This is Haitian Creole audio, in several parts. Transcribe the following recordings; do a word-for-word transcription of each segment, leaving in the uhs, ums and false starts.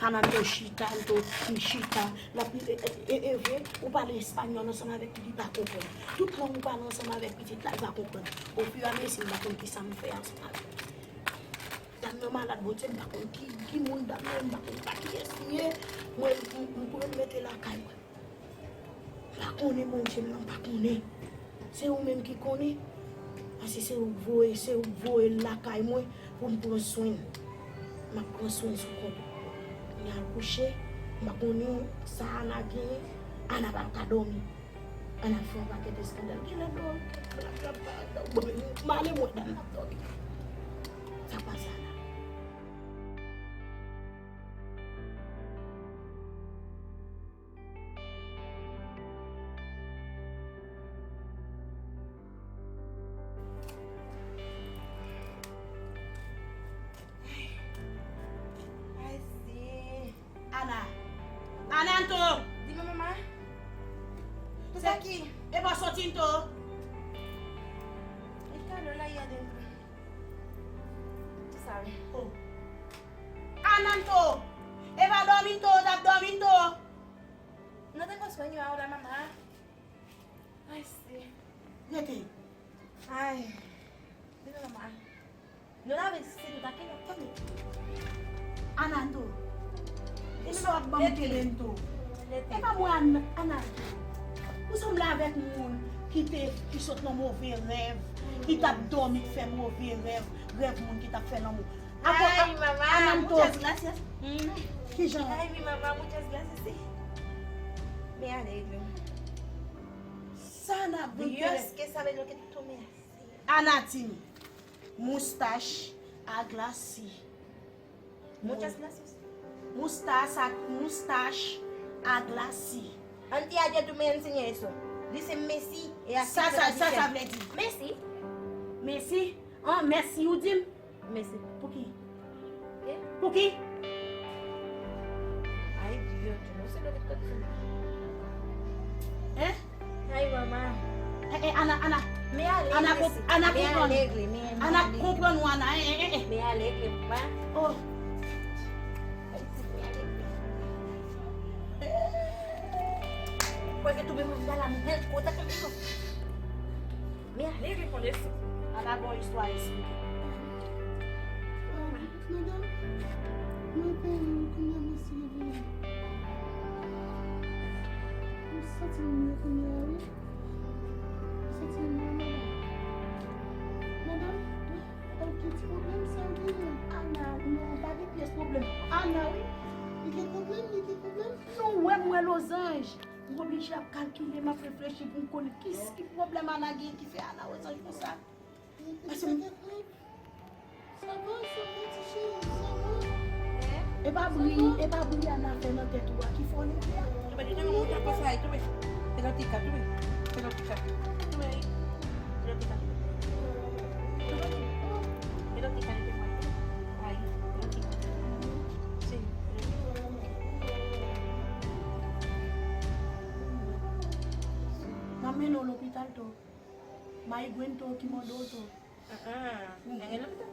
Ana, m te chita, m te chita. L ap, e, e, e, e vre, ou pale espanyòl ansanm avèk li, li pa konprann. Tout lang ou pale ansanm avèk pitit la, li pa konprann. Ofiramesi, m pa konn ki sa m fè ansanm avè l. Dam nan malad, Bondye, m pa konn ki, ki moun dam nan, m pa konn pa kiyès li ye. Mwen, m, m, m pran m mete lakay mwen. M pa konnen, Bondye m nan, m pa konnen. Se ou menm ki konnen. Paske se ou k voye, se ou k voye l lakay mwen pou m pran swen l. M ap pran swen l sou kont ou. Li al kouche, m pa konnen sa Ana genyen. Ana p ap ka dòmi. Ana fè yon pakèt eskandal. Genlè dòmi, blablabla. Bon, m ale mwen dam nan dòmi. Sa k pase Ana? Ay, si. Ana. Ana, Anto! Dime, mamá. ¿Tú estás aquí? E pa soti, Anto. Está Lola ahí adentro. Tú sabes. Oh. Ana, Anto! E pa dòmi, Anto, t ap dòmi, Anto! No tengo sueño ahora, mamá. Ay, sí. Rete. Ay. Dime, mamá. No la ves si tú estás aquí, no. Ana, Anto. Dime, mamá. Ou sa ap ban m kenbe, Anto? E pa mwen, Ana, Ana. Ou sanble avèk moun ki te, ki sot nan move rèv, ki t ap dòmi, k fè move rèv, rèv moun ki t ap fè lanmou. Ay, mamá, muchas gracias. Kijan? Ay, mi mamá, muchas gracias, sí. Me alegro. Sa n ap Dios que sabe lo que tú me haces. Ana di m, moustach aglasi. Muchas gracias. Moustach, moustach aglasi. Antes ayer tú me enseñaste eso. Dice Messi, e a Sa, sa, sa, sa vle di? Messi. Messi? An, mèsi, ou di m? Mèsi. Pou ki? Eh? Pou ki? Ay, Dios, yo no sé lo que está diciendo. Hein? Ay, mamá. Eh, eh, Ana, Ana. Me alegre, Ana, sí. Ana, me alegre, me, me alegre. Ana, konprann ou, Ana, eh, eh, eh, eh. Me alegre, papá. Oh. Ay, sí, me alegre. Porque tuvimos ya la mujer, cosa conmigo. Me alegre con eso. Ana gon istwa esplike. Madanm, mwen peye wi, kounye a mwen si reveye. Mwen santi m mye kounye a wi. Mwen santi m mye, madanm. Madanm, ok, ti pwoblèm sa w genyen. Ana, non, pa gen pyès pwoblèm. Ana, wi. Li gen pwoblèm, li gen pwoblèm. Non, wè m wè lozanj. M oblije ap kalkile, m ap reflechi pou m konnen kis ki pwoblèm Ana gen ki fè Ana wè zanj konsa. Paske m... Sa va, sa va, ti cheri, sa va? E pa bri, e pa bri Ana fè nan tèt ou a ki fè w leve a. Tube, tube, muchas cosas ahí, tube. Pelotica, tube. Pelotica. Tube ahí. Pelotica, tube. Tube ahí. Pelotica, tube. Ahí, pelotica. Sí, pelotica. N ap mennen w lopital tou. Mayi Gwento ki mande w tou. Ah, ah. Nèg gen lopital?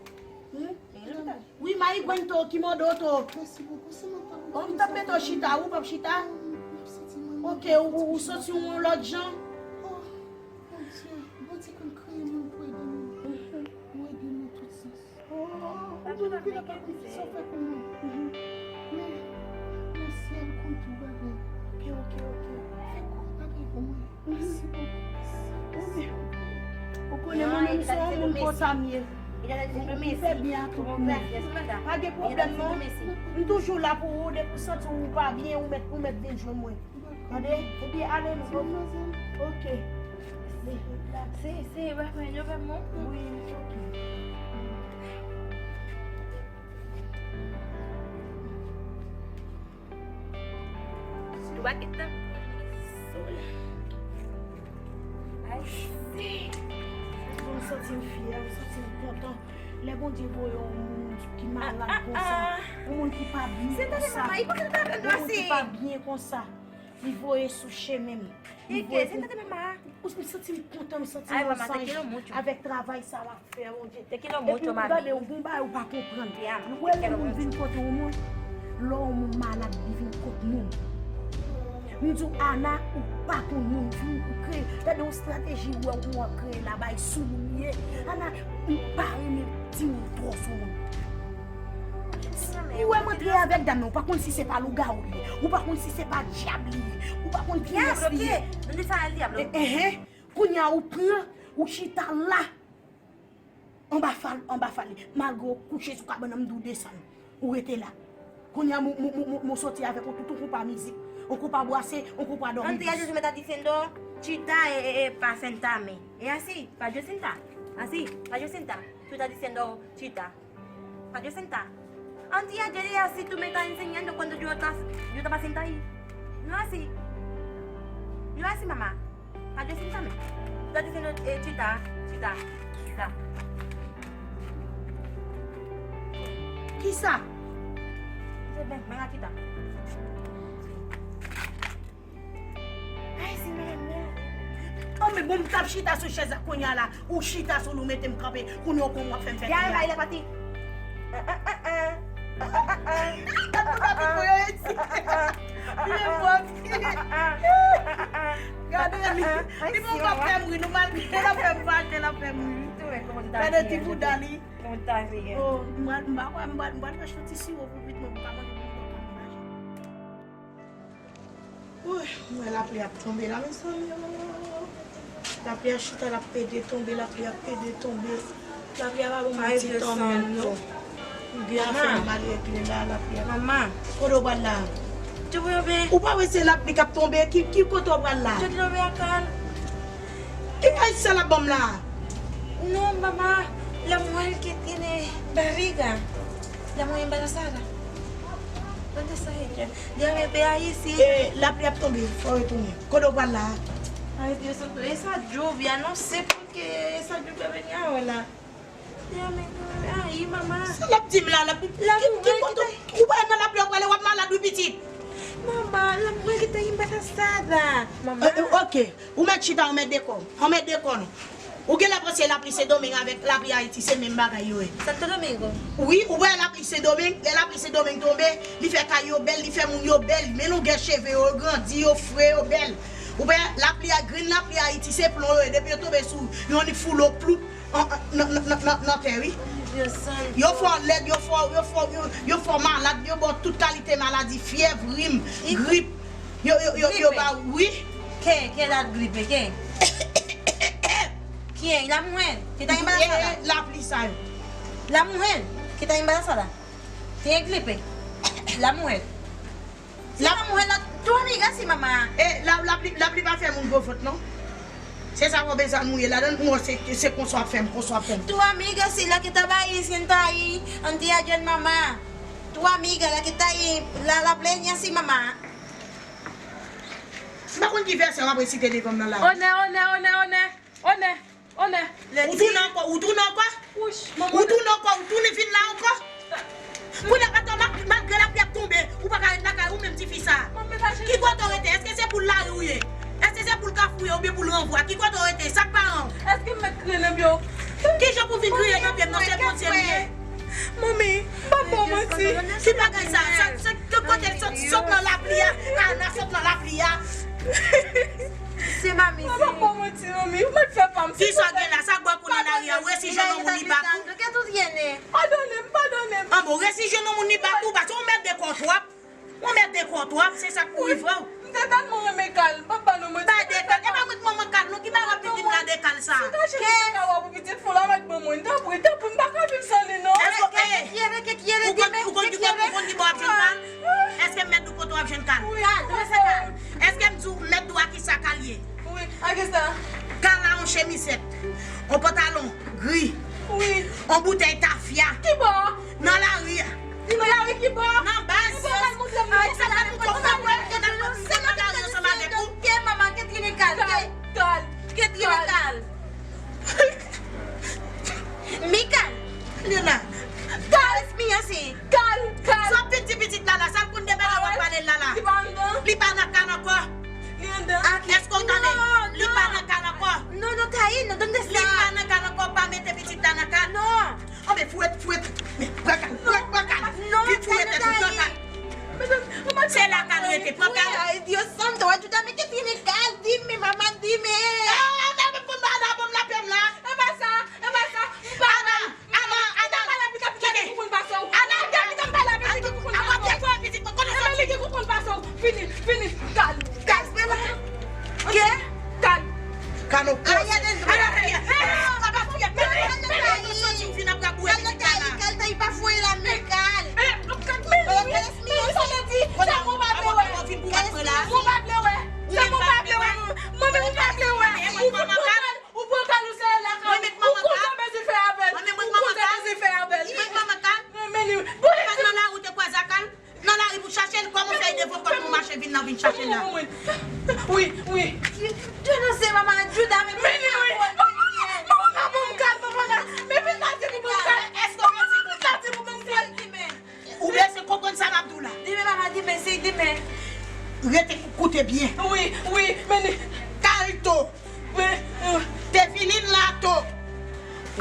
Hmm? Nèg gen lopital? Wi, Mayi Gwento ki mande w tou. Mèsi bokou, se mwen pa. Bon, m t ap mete w chita, ou p ap chita? Mwen santi mwen. Ok, ou, ou santi w yon lòt jan? Oh, Bondye, Bondye konn kreye moun pou ede nou. Pou ede nou tout sans. Oh, ou di nou ki la pa konn ki sa w fè pou mwen. Men, men syèl konn tout bagay. Ok, ok, ok. Fè gwo bagay pou mwen. Mèsi bokou. Ou konnen mwen menm se yon moun konsa m ye. Ou fè byen a tout moun. Pa gen pwoblèm non. M toujou la pou ou, depi w santi w pa byen, ou mèt, ou mèt vin jwenn mwen. Tande? Ebyen, ale nou. Ok. Se, se, se, pa fè, yo fè mwen. Wi, ok. Sou pakèt la. Sou la. Ay, se. M santi m fyè, m santi m kontan. Lè Bondye voye yon moun ki malad konsa, yon moun ki pa byen konsa, yon moun ki pa byen konsa, li voye sou chemen m. Li voye pou m. Ou, m santi m kontan, m santi m yon zanj avèk travay sa w ap fè, Bondye. Epi, gade, ou gon bagay ou pa konprann. Ou wè lè moun vin kote yon moun, Lè yon moun malad, li vin kot moun. M di w, Ana, ou pa konn moun, vin ou kreye. Gade yon estrateji ou wè ou ap kreye la, bay sou moun ye. Ana, m pa renmen di moun twò sou moun. Ou wè m antre avèk dam nan, ou pa konn si se pa lougawou li ye, ou pa konn si se pa dyab li ye, ou pa konn kiyès li ye. Enhen, kounye a ou pran, ou chita la. Anba fal, anba fal li. Malgre w kouche sou kabann nan, m di w desann. Ou rete la. Kounye a, m, m, m, m, m soti avèk ou tout yon konpa mizik. Yon konpa bwase, yon konpa dòmi. Andrea Jojo me está diciendo, Chita, eh, eh, eh, pa sentame. E así, pa yo sentar. Así, pa yo sentar. Tú estás diciendo, Chita, pa yo sentar. Andrea Jojo, así tú me estás enseñando cuando yo estás, yo estaba sentada ahí. No así. No así, mamá. Adiós, sentame. Tú estás diciendo, eh, Chita, Chita, Chita. Kisa? Ven, ven aquí, Chita. Ay, si, men, men. Oh, men bon, m t ap chita sou chèz la kounye a la. Ou chita sou li, ou mete m kanpe. Kounye a w konn w ap fè m fè kounye a. Gade, gade, pati. Gade tout rapid pou yo eti. Li menm pòt. Gade li. Li bon, w ap fè m ri, nou malgre l ap fè m fache, l ap fè m ri. Gade ti bouda li. Oh, m pral, m pa kwè, m pral, m pral fè yon ti siwo pou pitit mwen, pou ka manje pou mwen, pou ka manje. Woy, m wè lapli ap tonbe la, mezanmi, oh. Lapli a chita, l ap pede tonbe, lapli ap pede tonbe. Lapli a pa ban mwen ti tan menm non. M gen afè m al regle la, lapli a. Manman. Kote w pral la? Ou pa wè se lapli k ap tonbe, ki, ki kote w pral la? Ki kay sa l ap ban m la? No, mamá, la mujer que tiene barriga, la mujer embarazada. ¿Dónde está ella? Déjame ver ahí si ella... Eh, lapli ap tonbe, fò w retounen. Kote w pral la? Ay, Dios santo, esa lluvia, no sé por qué esa lluvia venía ahora. Déjame ver ahí, mamá. Sa l ap di m la, lapli. Ki, ki kote ou pral nan lapli, w ap pral, w ap malad wi pitit. Mamá, la mujer que está embarazada. Mamá. Eh, eh, ok. Ou mèt chita, ou mèt dekò. Ou mèt dekò nou. Ou genlè panse lapli Sendomeng avèk lapli Ayiti se menm bagay yo ye. Santo Domingo. Wi, ou wè lapli Sendomeng, lè lapli Sendomeng tonbe, li fè kay yo bèl, li fè moun yo bèl, men longè cheve yo, yo grandi, yo fre, yo bèl. Ou wè lapli a, grenn lapli Ayiti se plon yo ye, depi yo tonbe sou yon nid foulo ploup, an, an, nan, nan, nan, nan, nan tè, wi. Yo fè w lèd, yo fè w, yo fè w, yo, yo fè w malad, yo ba w tout kalite maladi, fyèv, rim, grip. Yo, yo, yo, yo ba w, wi. ¿Qué? ¿Qué da gripe? ¿Qué? ¿Quién? ¿La mujer que está embarazada? Eh, lapli sa yo. ¿La mujer que está embarazada? ¿Tiene gripe? La mujer. Si la mujer, la, tu amiga, sí, mamá. Eh, la, lapli, lapli pa fè moun gwo vant, non. Se sa w bezwen mouye ladan l, mwen se, se konsa w ap fè m, konsa w ap fè m. Tu amiga, sí, la que estaba ahí, sienta ahí, antes de ayer, mamá. Tu amiga, la que está ahí, la, la plena, sí, mamá. M pa konn ki vèsè w ap resite devan m nan la. Onè, onè, onè, onè, onè, onè. Ou tounen ankò, ou tounen ankò? Ou tounen ankò, ou tounen vin la ankò? Kounye a, atò, ma-, malgre lapli ap tonbe, ou pa ka ret lakay ou menm tifi sa. Ki kote w rete? Èske se poul lari w ye? Èske se poul kafou w ye oubyen poul ranvwa? Ki kote w rete? Sa k paran w? Èske m mèt kriye nan pye w? Kijan pou vin kriye nan pye m nan? Se Bondye m ye. Manmi, m p ap ba w manti. Ki bagay sa? Sa, sa, ki kote l sot, sot nan lapli a? Ana sot nan lapli a. Se mami, se. M p ap ba w manti, manmi. Ou mèt fè pa m. Kisa w gen la? Sa k bò pou nan lari a? Ou resi jwenn yon moun li bat ou? ¿Qué tú tienes? Padone m, padone m. An bon, resi jwenn yon moun li bat ou? Paske ou mèt dekò twòp. Ou mèt dekò twòp, se sa k pou rive w. M te tèlman renmen Kal, m p ap ba nou manti. Pa de Kal, e pa mwen k manman Kal, non, ki bagay pitit la de Kal sa? Si w ta chèche ti kawa pou pitit fi w la, mèt ban mwen, tanpri, tanpri, m pa ka viv san li, non. Èske, eh, ou konn, ou konn ki kote, ou konn ki bò w ap jwenn Kal? Èske m mèt di w kote w ap jwenn Kal? Wi. Kal, dónde está Kal? Èske m di w, m mèt di w a kisa Kal ye? Wi, a kisa? Kal la yon chemizèt, yon pantalon gri, wi, yon boutèy tafya. Ki bò? Nan lari a. Nan lari ki bò? Nan baz. Ou pa pral montre m non. Ay, sa pa tout sa wè, ke nan lari ansanm avèk ou. ¿Qué, mamá? ¿Qué tiene Kal? Kal, Kal. ¿Qué tiene Kal? Mi Kal. Lena. Kal, es mío, sí. Kal, Kal. Sa w ap vin di pitit la la, sa l konn de bagay w ap pale l la la. Li pa anndan? Li pa nan Kal ankò. Li anndan? Èske w tande? Li pa nan Kal ankò. No, no está ahí, no, ¿dónde está? Li pa nan Kal ankò, pa mete pitit la nan Kal. No. Anben fouwèt, fouwèt. Men, pran Kal, pran, pran Kal. Vin fouwèt tèt ou, pran Kal. Se la Kal rete, pran Kal. Ay, Dios santo, wè, Juda, men ki fini Kal, dime, mama, dime. Ah, Ana, men pou Ana ban m lapè m la. E pa sa, e pa sa, m pa Ana, Ana, Ana, Ana, kite. Ana, kite, m pale avè pitit mwen, konnen sa li gen pou l pase w. Fini, fini, Kal, Kal, Bella. Ke? Kal. Kano. Ay, ale, ale, ale. Kal nan tayi, Kal nan tayi, pa foye la men, Kal. Ou pa vle wè. Ou pa vle wè. Ou pa vle wè. Ou pran Kal, ou pran Kal, ou sere lakay. Ou kontan bezwen fè avè l. Ou kontan bezwen fè avè l. Men li. Nan lari ou te kwaze ak Kal? Nan lari pou chache l, kòman fè devan pòt nou mache vin nan vin chache la? Wi, wi. Denonse mama Juda, men men li wi. Mama, mama, mama, mama, men vin la di pou mwen Kal. Èske w bezwen konprann? Ou bezwen konprann sa m ap di w la? Dime, mama, dime, se dime. Rete koute byen. Wi, wi, men li. Kal To. Men, euh, te vini la To.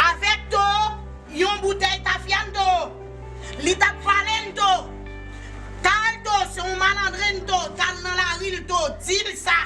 Avèk To, yon boutèy tafya n To. Li t ap pale n To. Kal To, se yon malandren n To. Kal nan lari l To. Di l sa.